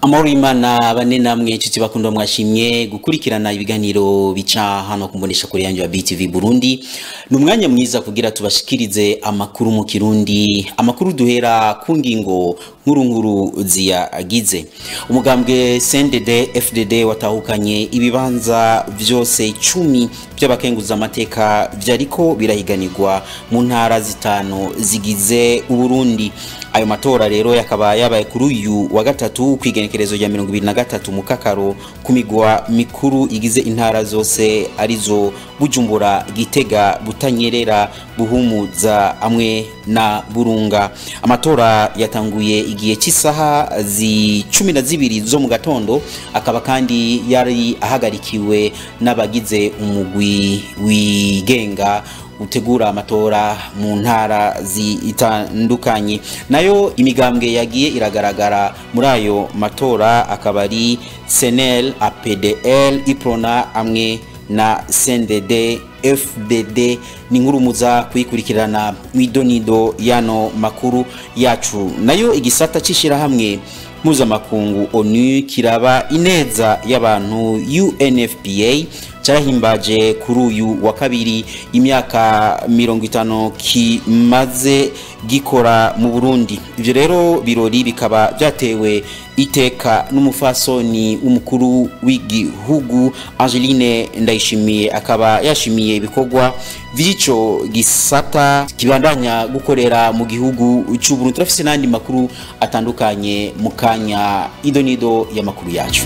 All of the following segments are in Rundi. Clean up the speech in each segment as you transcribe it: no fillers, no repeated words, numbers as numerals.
Amahoro y'Imana bane namwe inshuti bakundwa, mwashimye gukurikirana ibiganiro bica hano kumbonesha kure yanyu ya BTV Burundi. Ni umwanya mwiza kugira tubashikirize amakuru mu Kirundi, amakuru duhera ku ngingo nkuru nkuru ziyagize. Umugambwe CNDD FDD watahukanye ibibanza vyose 10 by'abakenguza amateka vyariko birahiganirwa mu ntara zitanu zigize Uburundi. Ayo matora rero yakaba yabaye kuri uyu wa gatatu kwigenekerezo rya 2023 mu Kakaro ku migwa mikuru igize intara zose arizo Bujumbura, Gitega, Butanyerera, Buhumuza hamwe na Burunga. Amatora yatanguye igihe cy'isaha zi 12 zo mu gatondo, akaba kandi yari ahagarikiwe n'abagize umugwi wigenga utegura amatora mu ntara zitandukanye. Nayo imigambwe yagiye iragaragara muri ayo matora akaba ari CNL, APDL, IPRONA hamwe na CNDD FDD. Ni nkuru muza kuyikurikirana mwidonido yano makuru yacu. Nayo igisata c'ishirahamwe mpuzamakungu ONU kiraba ineza y'abantu UNFPA carahimbaje kuri uyu wa kabiri imyaka 50 kimaze gikora mu Burundi. Ivyo rero birori bikaba byatewe iteka n'umufasoni w'umukuru w'igihugu Angeline Ndayishimiye, akaba yashimiye ibikorwa vy'ico gisata kibandanya gukorera mu gihugu c'u Burundi. Turafise n'andi makuru atandukanye mu kanya, idonido y'amakuru yacu.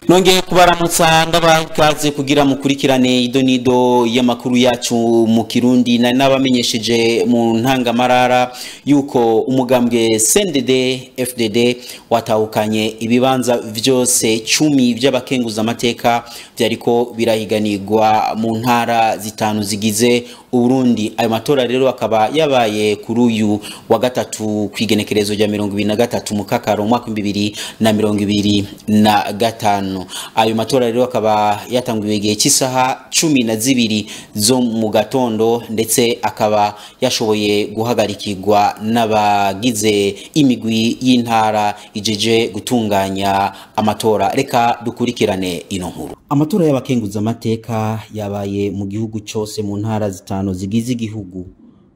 Nongeye kubaramutsa ndabaha ikaze kugira mukurikirane idonido y'amakuru yacu mu Kirundi. Na nabamenyesheje mu ntangamarara yuko umugambwe CNDD FDD watahukanye ibibanza vyose 10 by'abakenguza amateka byariko birahiganirwa mu ntara zitanu zigize Uburundi. Ayo matora rero akaba yabaye kuri uyu wa gatatu kwigenekerezo rya 2023 mu Kakaro mwaka 2025. Ayo matora rero akaba yatanguye igihe cy'isaha 12 zo mu gatondo, ndetse akaba yashoboye guhagarikirwa n'abagize imigwi y'intara ijeje gutunganya amatora. Reka dukurikirane ino nkuru. Amatora y'abakenguza amateka yabaye mu gihugu cyose mu ntara zitanu zigize igihugu.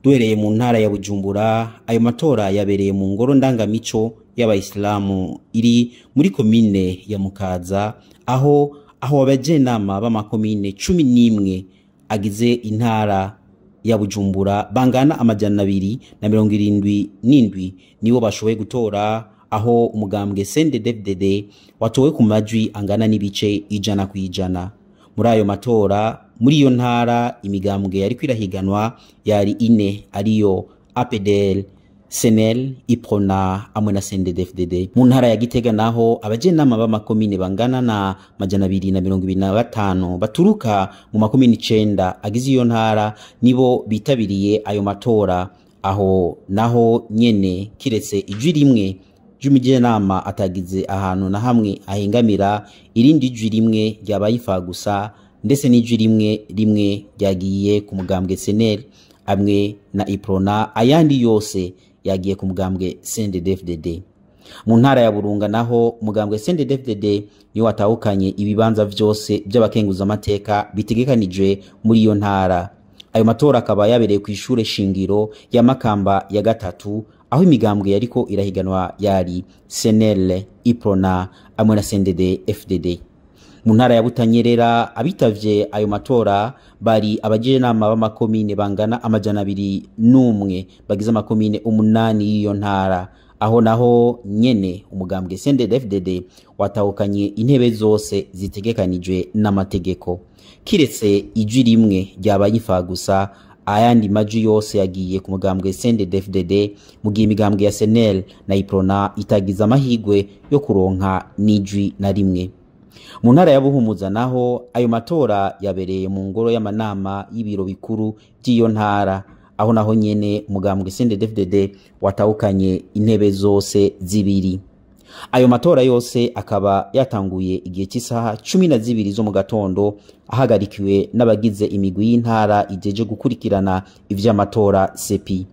Duhereye mu ntara ya Bujumbura, ayo matora yabereye mu ngoro ndangamico y'abayisilamu iri muri komine ya Mukaza, aho abajenama b'amakomine 11 agize intara ya Bujumbura bangana 277 nibo bashoboye gutora, aho umugambwe CNDD-FDD watowe ku majwi angana n'ibice 100%. Muri ayo matora muri iyo ntara imigambwe yari kwirahiganwa yari ine, ariyo APDL, CNL, IPRONA hamwe na CNDD-FDD. Mu ntara ya Gitega naho abajenama b'amakomine bangana na 225 baturuka mu makomine 9 agize iyo ntara nibo bitabiriye ayo matora, aho naho nyene kiretse ijwi rimwe ry'umujenama atagize ahantu na hamwe ahengamira, irindi jwi rimwe ryabaye gusa, ndetse n'ijwi rimwe rimwe ryagiye ku mugambwe CNL hamwe na IPRONA, ayandi yose yagiye ku mugambwe CNDD-FDD. Mu ntara ya Burunga naho umugambwe CNDD-FDD niwo watahukanye ibibanza vyose by'abakenguza amateka bitegekanijwe muri iyo ntara. Ayo matora akaba yabereye ku ishure shingiro ya Makamba ya gatatu, aho imigambwe yariko irahiganwa yari CNL, IPRONA hamwe na CNDD-FDD. Mu ntara ya Butanyerera abitavye ayo matora bari abajenama b'amakomine bangana 201 bagize amakomine 8 y'iyo ntara, aho naho nyene umugambwe CNDD-FDD watahukanye intebe zose zitegekanijwe n'amategeko, kiretse ijwi rimwe ryabaye imfagusa. Ayandi majwi yose yagiye ku mugambwe CNDD-FDD, mu gihe imigambwe ya CNL na IPRONA itagize amahigwe yo kuronka n'ijwi na rimwe. Mu ntara ya Buhumuza naho ayo matora yabereye mu ngoro y'amanama y'ibiro bikuru by'iyo ntara, aho naho nyene umugambwe CNDD-FDD watahukanye intebe zose zibiri. Ayo matora yose akaba yatanguye igihe cy'isaha 12 zo mu gatondo, ahagarikiwe n'abagize imigwi y'intara ijeje gukurikirana ivy'amatora CEPI.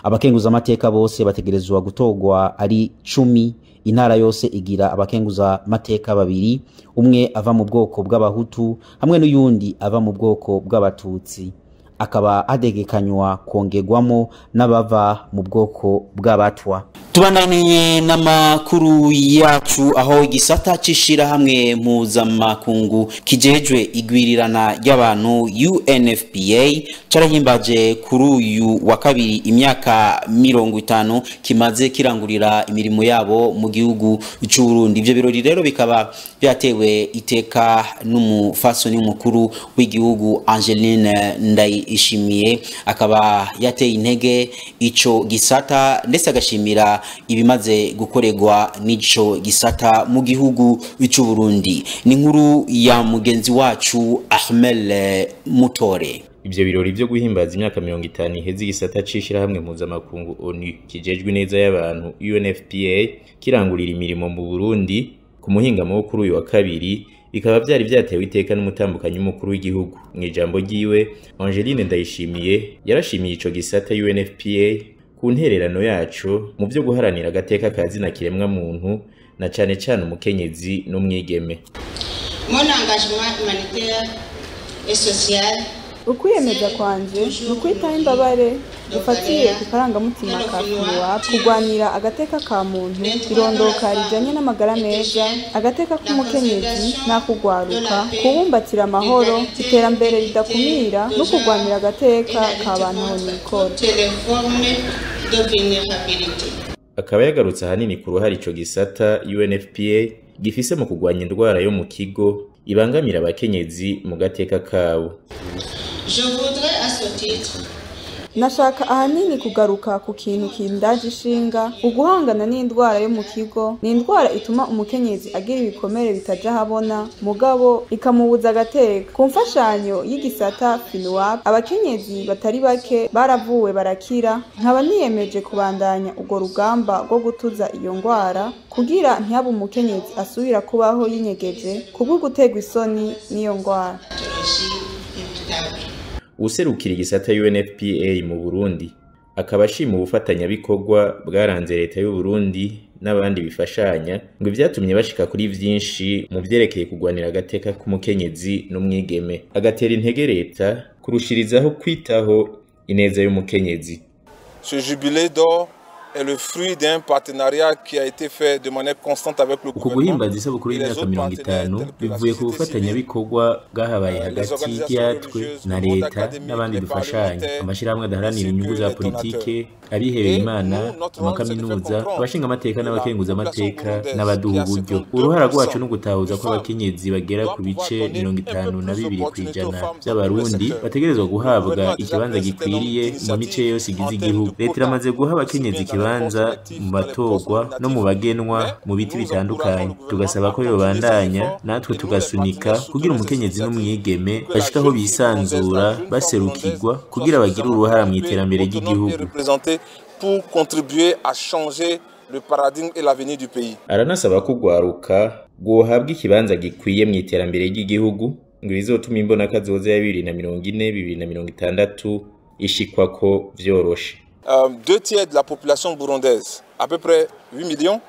Abakenguza amateka bose bategerezwa gutogwa ari 10. Intara yose igira abakenguza mateka babiri, umwe ava mu bwoko bw'abahutu hamwe n'uyundi ava mu bwoko bw'abatutsi, akaba adegekanywa kongerwamo n'abava mu bwoko bw'abatwa. Tubandaniye n'amakuru yacu, aho igisata c'ishirahamwe mpuzamakungu kijejwe igwirirana ry'abantu UNFPA carahimbaje kuri uyu wa kabiri imyaka 50 kimaze kirangurira imirimo yabo mu gihugu c'u Burundi. Ivyo birori rero bikaba byatewe iteka n'umufasoni mukuru w'igihugu Angeline Ndayishimiye, akaba yateye intege ico gisata ndetse agashimira ibimaze gukorerwa n'ico gisata mu gihugu c'u Burundi. Ni nkuru ya mugenzi wacu Ahmed Mutore. Ivyo birori vyo guhimbaza imyaka 50 iheze igisata c'ishirahamwe mpuzamakungu ONU kijejwe neza y'abantu UNFPA kirangurira imirimo mu Burundi ku muhingamo wo kuri uyu wa kabiri, bikaba vyari vyatewe iteka n'umutambukanyi mukuru w'igihugu. Mu ijambo ryiwe, Angeline Ndayishimiye yarashimiye ico gisata UNFPA ku ntererano yaco mu vyo guharanira agateka ka zina kiremwa muntu, na cane cane umukenyezi n'umwigeme. Mon engagement humanitaire et social, Ukwiyemeza kwanje ni ukwitaho imbabare gufatiye ku karangamutima ka FUNUAP, kurwanira agateka ka muntu, irondoka rijanye n'amagara meza, agateka k'umukenyezi n'akugwaruka, kubumbatira amahoro, iterambere ridakumira no kurwanira agateka ka bantu honikora. toutes les formes de vulnérabilité. Akaba yagarutse ahanini ku ruhare ico gisata UNFPA gifise mu kurwanya indwara yo mu kigo ibangamira abakenyezi mu gateka kabo. Je voudrais à ce titre Nashaka ahanini kugaruka ku kintu kindaje ishinga, uguhangana n'indwara yo mu kigo. Ni indwara ituma umukenyezi agira ibikomere bitaja habona, mugabo ikamubuza agateka. Ku mfashanyo y'igisata FUNUAP, abakenyezi batari bake baravuwe barakira. Nkaba niyemeje kubandanya urwo rugamba rwo gutuza iyo ndwara, kugira ntihabe umukenyezi asubira kubaho yinyegeje kubwo guterwa isoni n'iyo ndwara. pathologie évitable. Uwuserukira igisata UNFPA mu Burundi akaba ashima ubufatanyabikorwa bwaranze leta y'u Burundi n'abandi bifashanya, ngo ivyatumye bashika kuri vyinshi mu vyerekeye kurwanira agateka k'umukenyezi n'umwigeme, agatera intege leta kurushirizaho kwitaho ineza y'umukenyezi. Ce jubilé d'or est le fruit d'un partenariat qui a été fait de manière constante avec le Uku gouvernement guhimbaza isabukuru et les y'imyaka autres mirongo partenaires itanu tels que la bivuye ku société civile, bufatanyabikorwa bwahabaye les hagati organisations yatwe religieuses, na le monde leta académique, n'abandi les dufashanya, parlementaires, amashirahamwe adaharanira ainsi inyungu que za les politike, donateurs. abihebeye Et Imana, nous, notre rôle, c'est de faire amakaminuza, comprendre abashinga amateka que la n'abakenguza population amateka burundaise, n'abaduha qui a uburyo. 52% Uruhara rwacu ni ugutahuza de ko femmes, abakenyezi bagera doit ku pouvoir bice donner mirongo un peu itanu na plus bibiri d'opportunités aux kw'ijana femmes dans tous les vy'abarundi secteurs. bategerezwa Le guhabwa gouvernement a déjà ikibanza pris un certain nombre gikwiriye mu mice d'initiatives yose igize en termes igihugu. de Leta quotas, iramaze guha aussi abakenyezi bien dans les postes ikibanza électifs, mu dans les postes batorwa no mu nominatifs. bagenwa Mais mu biti nous encourageons bitandukanye, le gouvernement tugasaba à ko continuer ses yobandanya, efforts natwe et nous, les tugasunika partenaires, kugira soutenons ces umukenyezi initiatives n'umwigeme pour que la bashike aho jeune fille burundaise, la bisanzura, jeune femme burundaise baserukirwa soit kugira bagire suffisamment uruhara mu équipée, iterambere autonome et ry'igihugu. représentée pour contribuer à changer le paradigme et l'avenir du pays. Aranasaba ko urwaruka rwohabwa ikibanza gikwiye mu iterambere ry'igihugu, ngo bizotuma imbonakazoza ya 2040 2060 ishikwako vyoroshe. Deux tiers de la population burundaise, à peu près 8 millions,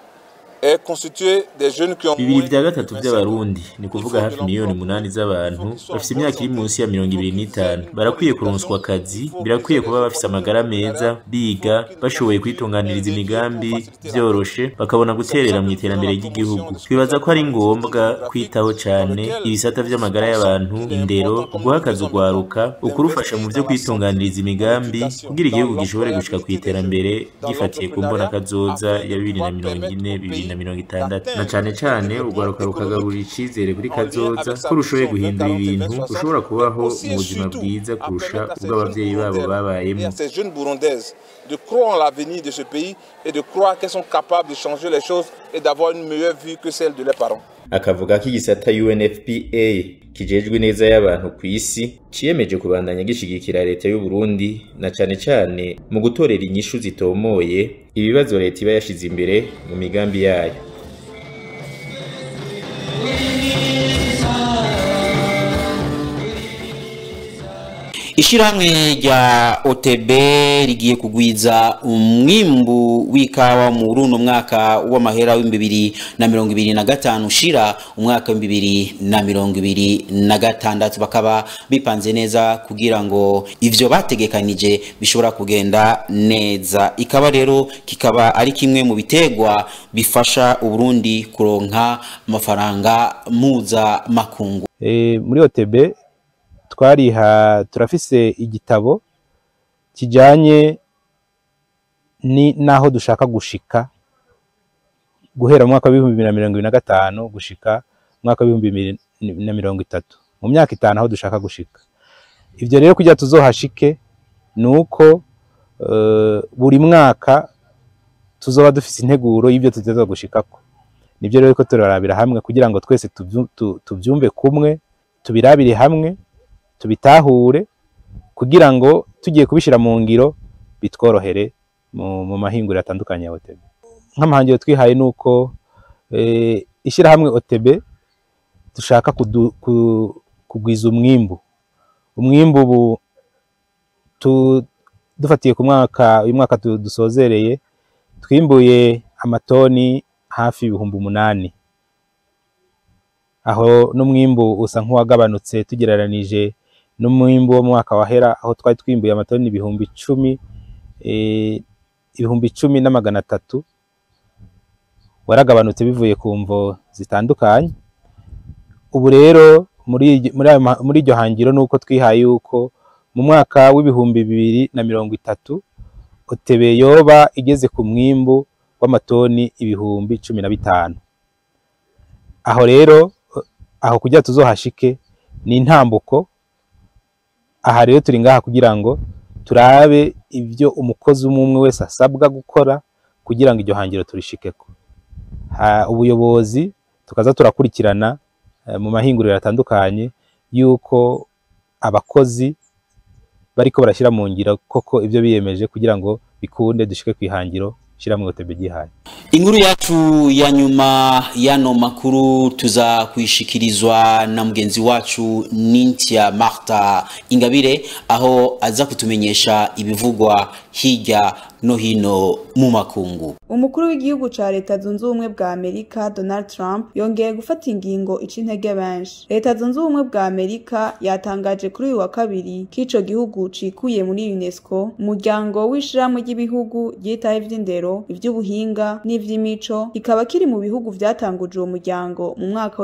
est constituée des jeunes qui ont Bibiri moins vya de gatatu 25 ans. vy'abarundi, ni Il kuvuga faut de hafi miliyoni l'emploi, 8 il faut z'abantu qu'ils soient en bafise bonne imyaka iri santé, munsi ya il mirongo faut ibiri qu'ils aient n'itanu, une bonne barakwiye éducation, kuronswa il akazi, faut qu'ils birakwiye aient kuba des bafise amagara opportunités meza, d'entrepreneuriat, il faut biga, qu'ils bashoboye constituent un kwitunganiriza levier pour imigambi faciliter la vie. vyoroshe, bakabona C'est pour ça guterera que mu nous faisons iterambere la ry'igihugu. promotion de ce que nous Twibaza ko ari appelons ngombwa l'activité géographique, kwitaho dans cane lequel ibisata nous vy'amagara pensons y'abantu, qu'il est indero, important, comme nous uguha le akazi faisons maintenant, urwaruka, ukurufasha mu d'investir vyo dans la santé, kwitunganiriza dans imigambi, l'éducation, kugira dans igihugu gishobore gushika l'employabilité des jeunes, kw'iterambere dans gifatiye ku l'entrepreneuriat, mbonakazoza afin ya de bibiri na pouvoir mirongo permettre ine au bibiri na pays mirongo itandatu, na d'atteindre cane le cane développement urwaruka économique rukagaburira icizere kuri en lien kazoza avec sa ko rushoboye vision guhindura 2040 et ibintu, 2060, rushobora mais kubaho aussi mu et buzima surtout bwiza à kurusha permettre à ces ubwo jeunes abavyeyi babo Burundaises et babayemwo. à ces jeunes Burundaises de croire en l'avenir de ce pays et de croire qu'elles sont capables de changer les choses et d'avoir une meilleure vie que celle de leurs parents. Akavuga ko igisata UNFPA kijejwe neza y'abantu ku isi ciyemeje kubandanya gishigikira leta y'u Burundi, na cane cane mu gutorera inyishu zitomoye ibibazo leta iba yashize imbere mu migambi yayo. Ishirahamwe rya OTB rigiye kugwiza umwimbu w'ikawa mu runo mwaka w'amahera w'2025 ushira umwaka w'2026, bakaba bipanze neza kugira ngo ivyo bategekanije bishobora kugenda neza. Ikaba rero kikaba ari kimwe mu bitegwa bifasha Uburundi kuronka amafaranga muza makungu. Muri OTB twariha turafise igitabo kijanye ni naho dushaka gushika guhera mu mwaka wa 2025 gushika mu mwaka wa 2030, mu myaka 5 aho dushaka gushika. Ivyo rero kugira tuzohashike nuko buri mwaka tuzoba dufise integuro y'ivyo tuteza gushikako. Nivyo rero ko turarabira hamwe kugira ngo twese tuvyumve kumwe, tubirabire hamwe, tubitahure kugira ngo tugiye kubishira mu ngiro bitworohere mu mahinguriro atandukanye ya OTB. Nk'amahangiro twihaye nuko ishyirahamwe OTB dushaka kugwiza umwimbu. Umwimbu ubu dufatiye ku mwaka uyu mwaka dusozereye twimbuye amatoni hafi 8,000. Aho n'umwimbu usa nk'uwagabanutse tugereranije n'umwimbu wo mwaka wahera aho twari twimbuye amatoni 10,300, waragabanutse bivuye ku mvo zitandukanye. Ubu rero muri iryo hangiro nuko twihaye yuko mu mwaka w'2030 OTB yoba igeze ku mwimbu w'amatoni 15,000. Aho rero aho kugira tuzohashike ni intambuko. Aha rero turi ngaha kugira ngo turabe ibyo umukozi umwe wese asabwa gukora kugira ngo iryo hangiro turishikeko. Ubuyobozi tukaza turakurikirana mu mahinguriro atandukanye yuko abakozi bariko barashyira mu ngiro koko ibyo biyemeje kugira ngo bikunde dushike kwihangiro shiramwe OTB gihaye. Inkuru yacu ya nyuma yano makuru tuza kuyishikirizwa na mugenzi wacu Nintia Martha Ingabire, aho aza kutumenyesha ibivugwa hirya no hino mu makungu. Umukuru w'igihugu ca Leta Zunze Ubumwe bwa Amerika Donald Trump yongeye gufata ingingo ica intege benshi. Leta Zunze Ubumwe bwa Amerika yatangaje kuri uyu wa kabiri ko ico gihugu cikuye muri UNESCO, umuryango w'ishirahamwe ry'ibihugu ryitaho ivy'indero, ivy'ubuhinga n'ivy'imico, kikaba kiri mu bihugu vyatanguje uwo muryango mu mwaka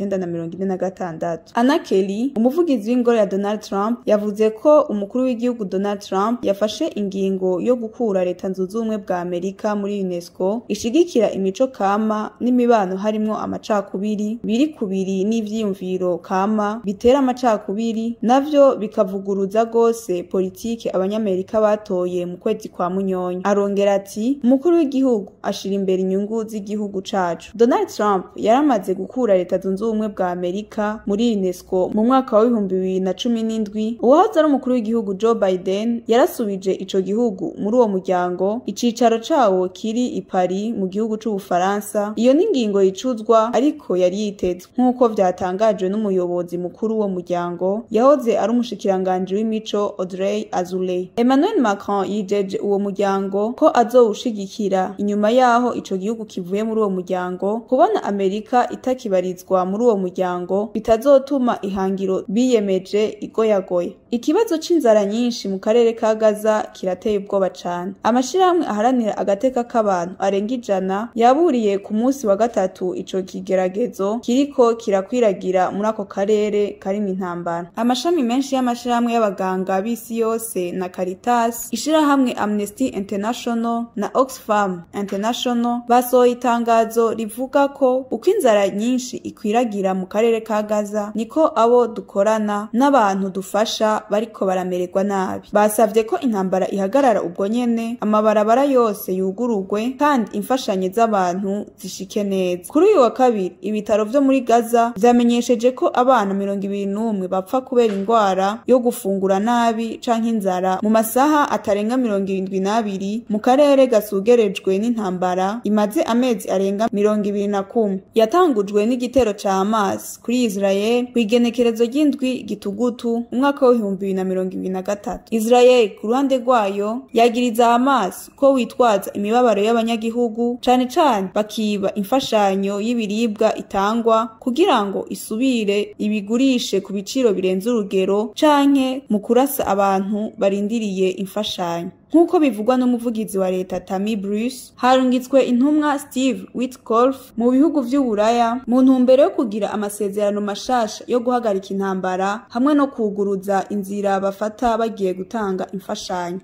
w'1946. Anna Kelly, umuvugizi w'ingoro ya Donald Trump, yavuze ko umukuru w'igihugu Donald Trump yafashe ingingo yo gukura Leta Zunze Ubumwe bwa Amerika muri UNESCO ishigikira imico kama n'imibano harimwo amacakubiri biri kubiri n'ivyiyumviro kama bitera amacakubiri, navyo bikavuguruza gose politike abanyamerika batoye mu kwezi kwa Munyonyo. Arongera ati umukuru w'igihugu ashira imbere inyungu z'igihugu cacu. Donald Trump yaramaze gukura Leta Zunze Ubumwe bwa Amerika muri UNESCO mu mwaka wa 2017. Uwahoze ari umukuru w'igihugu Joe Biden yarasubije ico gihugu muri uwo muryango, icicaro cawo kiri i Paris mu gihugu c'Ubufaransa. Iyo ni ingingo yicuzwa ariko yari yitezwe nk'uko vyatangajwe n'umuyobozi mukuru wo muryango yahoze ari umushikiranganje w'imico Audrey Azoulay. Emmanuel Macron yijeje uwo muryango ko azowushigikira inyuma yaho ico gihugu kivuye muri uwo muryango. Kubona Amerika itakibarizwa muri uwo muryango bitazotuma ihangiro biyemeje igoyagoye. Ikibazo c'inzara nyinshi mu karere ka Gaza kirateye ubwoba cane. Amashirahamwe aharanira agateka k'abantu arenga 100 yaburiye ku munsi wa gatatu ico kigeragezo kiriko kirakwiragira muri ako karere karimwo intambara. Amashami menshi y'amashirahamwe y'abaganga b'isi yose na Caritas, ishirahamwe Amnesty International na Oxfam International basohoye itangazo rivuga ko uko inzara nyinshi ikwiragira mu karere ka Gaza niko abo dukorana n'abantu dufasha bariko baramererwa nabi. Basavye ko intambara ihagarara ubwo nyene, amabarabara yose yugurugwe kandi imfashanyo z'abantu zishike neza. Kuri uyu wa kabiri, ibitaro vyo muri Gaza vyamenyesheje ko abana 21 bapfa kubera ingwara yo gufungura nabi canke inzara mu masaha atarenga 72 mu karere gasugerejwe n'intambara imaze amezi arenga 21, yatangujwe n'igitero ca Hamas kuri Israel kw'igenekerezo ry'indwi gitugutu umwaka wa 2023. Israel ku ruhande rwayo yagiriza Hamas ko witwaza imibabaro y'abanyagihugu, cane cane bakiba imfashanyo y'ibiribwa itangwa kugira ngo isubire ibigurishe ku biciro birenze urugero, canke mu kurasa abantu barindiriye imfashanyo. Nk'uko bivugwa n'umuvugizi wa leta Tammy Bruce, harungitswe intumwa Steve Witkoff mu bihugu vy'Uburaya mu ntumbero yo kugira amasezerano mashasha yo guhagarika intambara hamwe no kuguruza inzira bafata bagiye gutanga imfashanyo.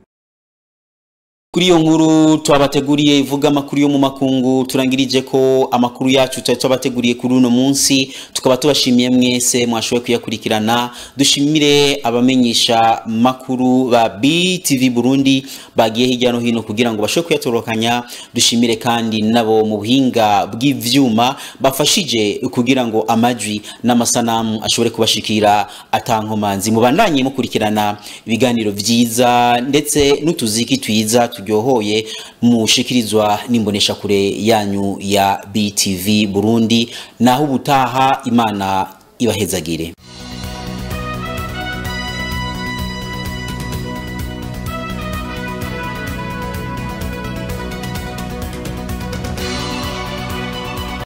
Kuri iyo nkuru twabateguriye ivuga amakuru yo mu makungu, turangirije ko amakuru yacu twari twabateguriye kuri uno munsi, tukaba tubashimiye mwese mwashoboye kuyakurikirana. Dushimire abamenyesha makuru ba BTV Burundi bagiye hirya no hino kugira ngo bashobore kuyatorokanya. Dushimire kandi nabo mu buhinga bw'ivyuma bafashije kugira ngo amajwi n'amasanamu ashobore kubashikira atankomanzi. Mubandanye mukurikirana ibiganiro vyiza ndetse n'utuziki twiza turyohoye mushikirizwa n'imbonesha kure yanyu ya BTV Burundi. Naho ubutaha, Imana ibahezagire.